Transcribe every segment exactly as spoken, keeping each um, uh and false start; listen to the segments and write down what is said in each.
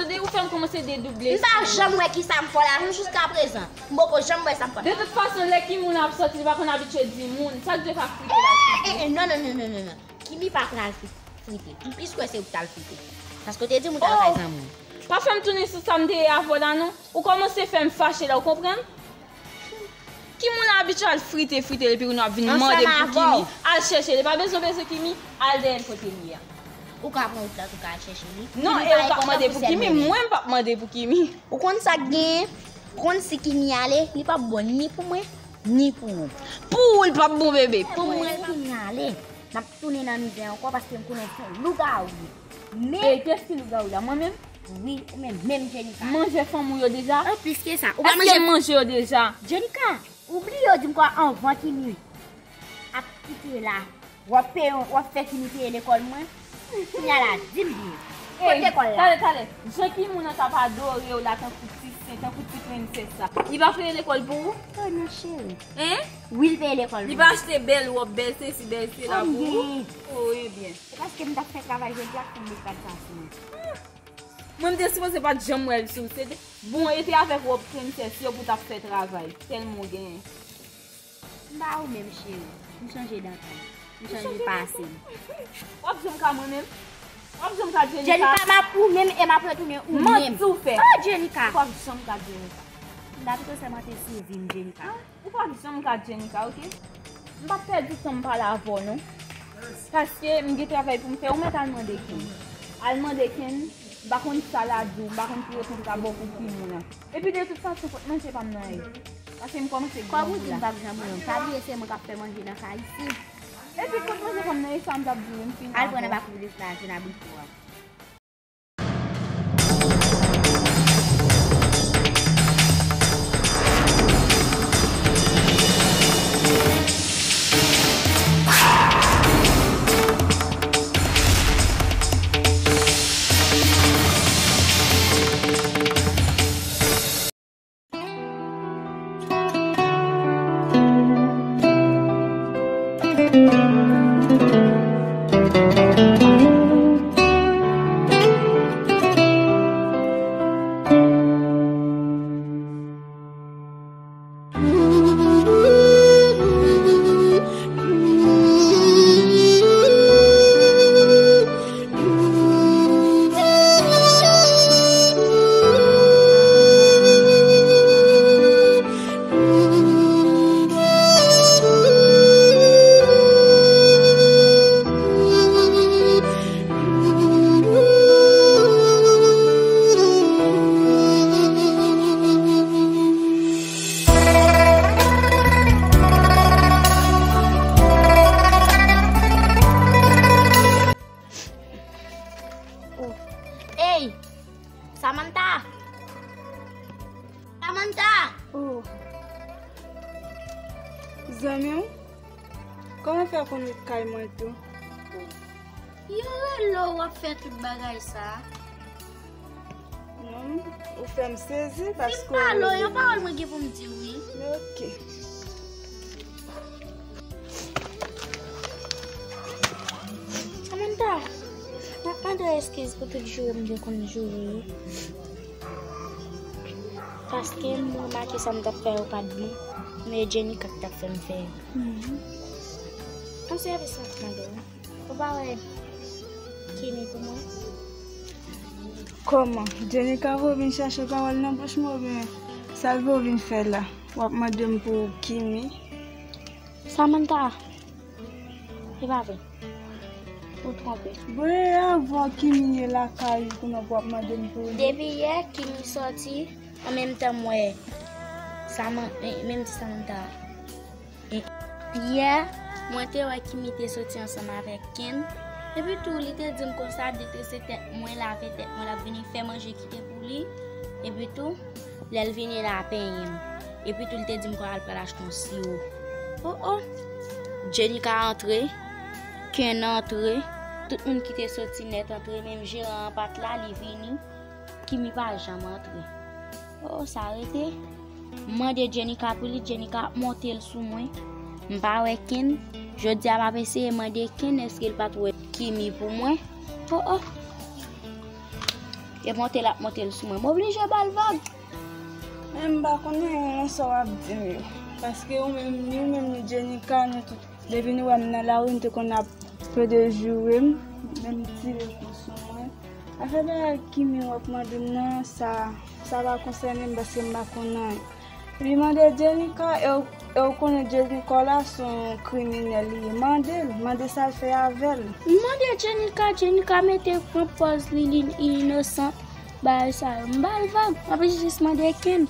Tande, ou fè m kòmanse dedouble. M pa janm wè ki sa m fè w la, jiskaprezan. M poko janm wè sa m fè w. De tout fason, lè Kimi ap sòti, li pa konn abitye di moun. Sa k di w ka frite l ap frite? Eh, eh, non, non, non, non, non, non. Kimi pa pral fri-, frite. M plis kwè se ou k t al frite. Paske w te di m ou t al kay zanmi w. Pa fè m tounen sou sa m te ye avè w la, non. Ou kòmanse fè m fache la, ou konprann? Ki moun abitye al frite, frite, epi kounye a w ap vin mande pou Kimi al chèche li. Pa bezwen bezwen Kimi, al dèyè l kote li a. Ou ka pran wout la tou, ka al chèche li. Non, e ou k ap mande pou Kimi, mwen m p ap mande pou Kimi. Ou konn sa k genyen? Ou konn si Kimi ale, li p ap bon ni pou mwen, ni pou ou. Pou ou, li p ap bon, bebe. Pou mwen, Kimi ale. M ap tounen nan mizè ankò paske m konnen se yon lougawou. Men e kiyès ki lougawou la? Mwen menm? Wi, ou menm, menm Jenika. Manje fanm ou yo deja? An plis ke sa, ou pa manje. Èske m manje yo deja? Jenika, ou bliye w di m kwa anvan Kimi ap kite la, w ap peye, w ap fè Kimi peye lekòl mwen? Kounye a la, di m byen. Kot lekòl la? Talè, talè. Jan Kimi nan t ap adore w la tankou ti sen, tankou ti prensès la. Li pa peye lekòl pou ou? Oh non, cheri. Hein? Wi, l peye lekòl mwen. Li pa achte bèl wòb, bèl sesi, bèl sela pou ou? Oh, ebyen. Se paske m t ap fè travay jodi a k fè m met rad sa sou mwen. Mwen, m te sipoze pa t janm wè l sou. Se te, bon, e te avèk wòb prensès yo pou w t ap fè travay. Tèlman w genyen. M pa ou menm, cheri. M chanje dantay. M chanje pase m. W ap janm ka mwen menm? W ap janm ka Jenika? Jenika, m ap ou menm e m ap retounen ou menm. Manti w fè. Oh, Jenika. W ap janm ka Jenika. M ta pito sèmante sou vi m, Jenika. Ou p ap janm ka Jenika, oke? M p ap pèdi tan m pale avè w, non. Paske m gen travay pou m fè, ou mèt al mande Ken. Al mande Ken, m pa konn sa l ap di w, m pa konn ki repons l ap ba w pou Kimi an. Epi de tout fason, pot manje pa m nan ye. Paske m kòmanse grangou la. Kòm ou di m p ap janm ou menm, pa bliye se mwen k ap fè manje nan kay isi. Epi kot manje pa m nan ye, sa m t ap di w, m fin. Al pran nan bakou de fla, jwenn abriko a. Oh. Ey! Samantha! Samantha! Oh. Zanmi w? Kòman fè konn ou t kay mwen tou? Yo rele w, w ap fè tout bagay sa. Non, ou fè m sezi paske. Si m pale w, yon pawòl mwen gen pou m di w, wi. Ok. Samantha, m ap mande w eskiz pou tout joure m te konn joure yo. Paske m remake sa m t ap fè yo pa t bon. Men Jenika ki t ap fè m fè yo. Mhm. Yon sèvis m ap mande w. Ou pa wè Kimi pou mwen? Kòman? Jenika voye vin chache pawòl nan bouch mwen oubyen sa l voye vin fè la? W ap mande m pou Kimi? Samantha, e pa vre. Ou twonpe. Bon, e avan Kimi ye lakay ou kounye a pou w ap mande m pou li? Depi yè, Kimi sòti, an menm tan m wè Saman-, e, menm ti Samantha. Yè, mwen te wè Kimi te soti ansanm avèk Ken. Epi tou, li te di m konsa, detrese tèt mwen, lave tèt mwen, l ap vini fè manje kite pou li. Epi tou, lè l vini la, penyen m. Epi tou, li te di m konsa, l pral achte yon siwo. Oh, oh! Jenika antre, Ken antre, tout moun ki te soti nèt antre, menm jeran an pa t la, li vini. Kimi pa janm antre. Oh, sa rete. M mande Jenika pou li, Jenika ap monte l sou mwen. M pa wè Ken. Jodi a m ap eseye mande Ken èske l pa t wè Kimi pou mwen. Oh, oh. E monte l ap monte l sou mwen. M oblije ba l vag. Men m pa konn anyen nan sa w ap di m yo. Paske ou menm, ni ou menm, ni Jenika, nou tout. Depi nou wè m nan lari, nou te konn ap pede joure m, menm tire kou sou mwen. Afè bagay Kimi w ap mande m nan, sa, sa pa konsène m paske m pa konn anyen. Li mande Jenika, e w, e w konnen Jenika la se yon kriminèl li ye. Mande l, mande sa l fè avè l. M mande Jenika, Jenika mete pran pòz li, li, li inosan. Bagay sa yo, m ba l vag, m ap jis mande Ken.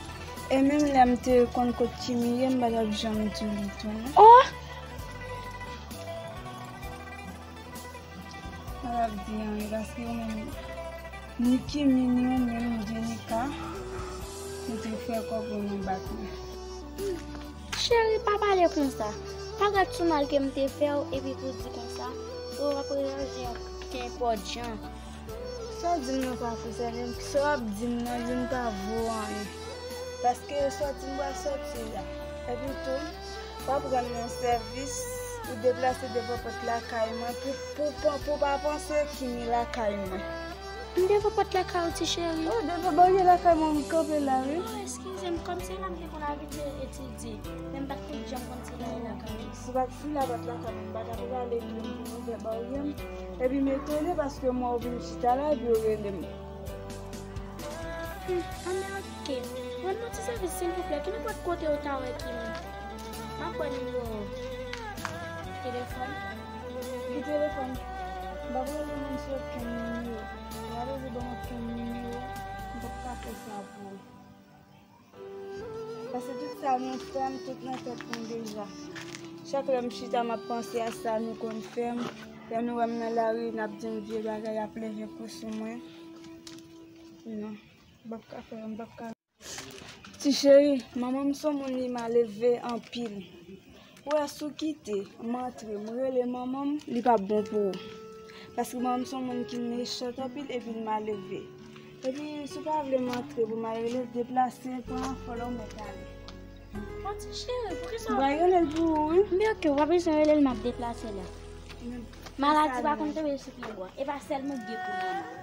E menm lè m te konn kot Kimi ye, m pa t ap janm di li tou, non. Oh! M pa t ap di anyen, paske ou menm, ni Kimi, ni ou menm, Jenika, nou te fè kòb yo nan bak mwen. Cheri, pa pale konsa. Pa gad sou mal ke m te fè w, epi pou di konsa, ou ap reyaji an kenpòt jan. Sa w di m nan pa konsène m, sa w ap di m nan, li pa vo anyen. Paske sòti m pral sòti la. Epi tou, w ap rann mwen sèvis, ou deplase devan pòt lakay mwen pou, pou, pou, pou pa panse Kimi lakay mwen. M devan pòt lakay ou, ti cheri. Oh, devan baryè lakay mwen, m kanpe la, wi. Oh, eskize m, kòm se la m te konn abitye etidye, men m pa t konn janm konn se la e lakay ou. Si w pa t, si la pa t lakay mwen, m pa t ap rale dlo m pou m ouvè baryè m. Epi m etone paske m wè w vin chita la, epi w rele m. Hmm, anben, oke. Rann mwen ti sèvis, silvouplè. Ki nenpòt kote ou ta wè Kimi? M ap wè nimewo telefòn. Ki telefòn? M p ap rele moun sou okenn nimewo. Ou pa bezwen ban m okenn nimewo. M p ap ka fè sa pou ou. Paske tout sa nou fè m, tout nan tèt mwen deja. Chak lè m chita, m ap panse a sa nou konn fè m. Lè nou wè m nan lari, n ap di m vye bagay, ap leve kou sou mwen. Non, m p ap ka fè, m p ap ka. Ti cheri, manman m se yon moun li malelve anpil. Ou wè si w kite m antre, m rele manman m, li p ap bon pou ou. Paske manman m se yon moun ki mechan anpil epi l malelve. Epi si w pa vle m antre pou m al rele l, deplase, pran afè w, ou mèt ale. Bon, ti cheri, poukisa w... M pral rele l pou ou, wi. Men oke, w pa bezwen rele l, m ap deplase la. Maladi pa konn tonbe sou pye bwa. E pa sèl mwen k gen pou manman.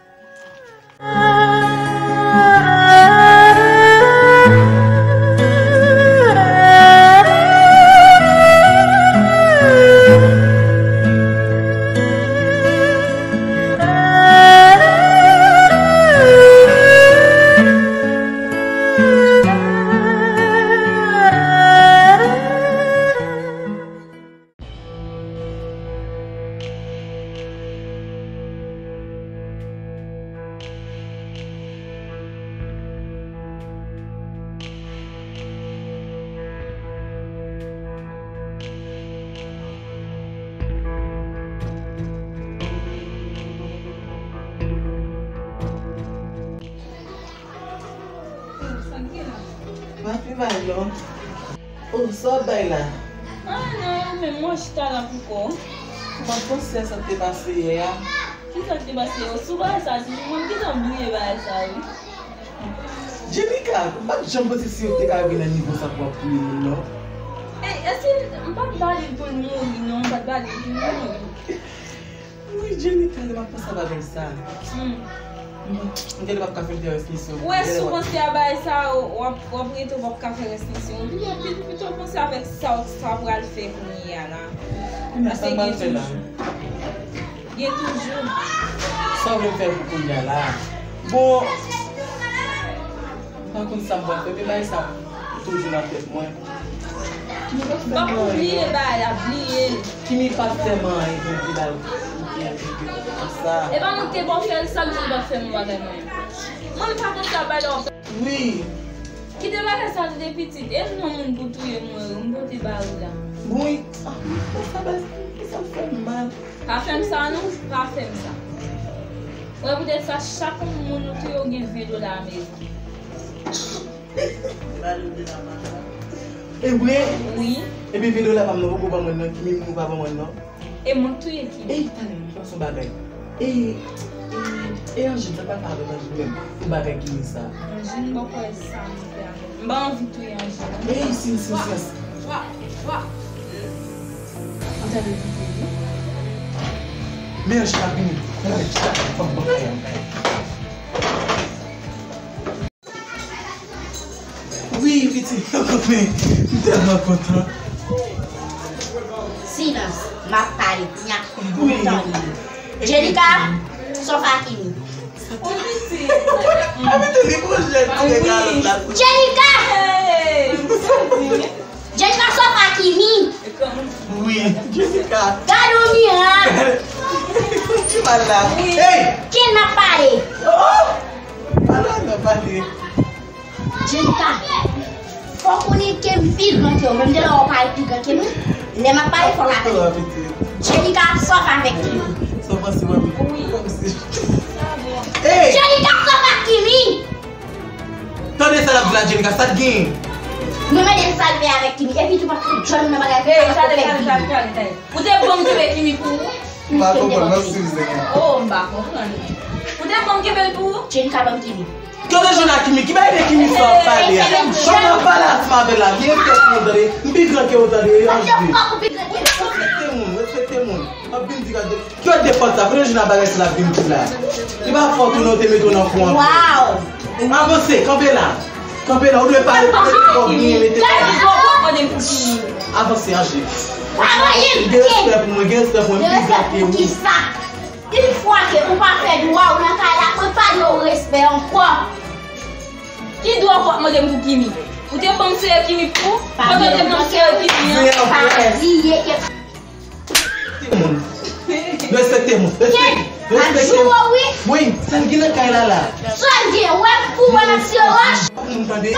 Mwen ap viv alò. Oh, sa w ap bay la? Ah non, ou menm, mwen chita la pou kò w. Ou pa t panse a sa k te pase yè a? Ki sa k te pase yè? Sou bagay sa, si mwen m gentan bliye bagay sa, wi. Jenika, m pa t janm panse si yo te ka rive nan nivo sa pou w ap touye moun, non. Ey, èske m pa t ba li l pou l mouri, non? M pa t ba li l pou l mouri. Wi, Jenika, lè m ap panse a bagay sa. Hmm. M, m genlè p ap ka fè l fè rès misyon. Ou wè, si w panse a bagay sa, w ap, w ap rete, w p ap ka fè rès misyon. Pito, pito, pito w panse avèk sa w, sa w pral fè kounye a la. Kounye a, sa m pral fè la? Gen toujou. Sa w vle m fè pou kounye a la? Bon, m pa konn sa m pral fè, men bagay sa toujou nan tèt mwen. Kimi pa fè m anyen. Bliye bagay la, bliye l. Kimi pa fè m anyen, epi l al, epi l al konsa. E pa mwen ki te ba w fè l, sa k di l pa fè m yon bagay mwen menm? Mwen m pa konn sa bagay la w ap... Wi. Kite bagay sa, ou te pitit. E yon moun pou touye mwen, m pote ba ou la. Wi. Ah, m fè sa, baz, sa fè m mal. Pa fè m sa non, pa fè m sa. Wè poutèt sa, chak moun ou touye, ou gen ven dola ameriken. E vre? Wi. Epi ven dola pa m nan poko ban mwen nan, ki menm ou pa ban mwen nan. E mwen k touye ki? Ey, talè, m panse yon bagay. E, e, e Anjin, sa pa ka avèk Anjin menm. Yon bagay ki ye sa. Anjin, m poko wè sa m fè avèk. M pa anvi touye Anjin. Ey, sin, sin, sin. Wa, wa, wa. Anjin ap vini. Men Anjin ap vini. Anjin ap vini. Fòk m pran kay an kay. M tèlman kontan. Silans, m ap pale, nyak, pou nou tande. Jenika, sa w fè ak Kimi? Jenika! Jenika, sa w fè ak Kimi? Wi, Jenika. Gade yon mirak! Ki mal la? Hey! Ken n ap pale? Oh! Pale non, pale. Jenika, fò w konnen ke m pi gran ke w, menm de lè w pa pi gran ke m, lè m ap pale fò w ka tande. Jenika, sa w fè avèk Kimi? Sa w panse wè m? Wi. Kòmsi. Hey! Jenika, sa w fè ak Kimi? Tande sa l ap di la, Jenika, sa t genyen? Mwen mande l sa l fè avèk Kimi, epi tou pa fout jwenn nan bagay. Hey, tande, tande, tande, tande, tande. Ou te bon kenbe Kimi pou ou? M pa konprann, m ap swiv zen an. Oh, m pa konprann. Ou te bon kenbe l pou ou? Jenika ban m Kimi. Tande Jona Kimi, ki bay de Kimi sa w ap pale a? Jan w ap pale ansanm avè l la, gen respè pou mwen tande. M pi gran ke w tande, Anjli. Respekte moun, respekte moun. W ap vin di gade. Ki wè de pòt sa? Kote Jona bagay sila ap vin di la? Li pa fòt ou non, te mete w nan kou anpil. Avanse, kanpe la. Kanpe la, ou dwe pale, mete kò byen, mete kò byen. Avanse, Anjli. M gen respè pou mwen, gen respè pou mwen, m pi gran ke ou. Yon fwa ke ou pa fè dwa ou nan kay la, mwen pa dwe w respè ankò. Ki dwa w ap mande m pou Kimi? Ou te ban m sere Kimi pou ou? Pandan w te ban m sere Kimi an? Respekte moun. Respekte moun. Respekte. Respekte. Wi, sa l gen nan kay la la. Sa l gen, wè pou wè nan ti wòch. Moun tande.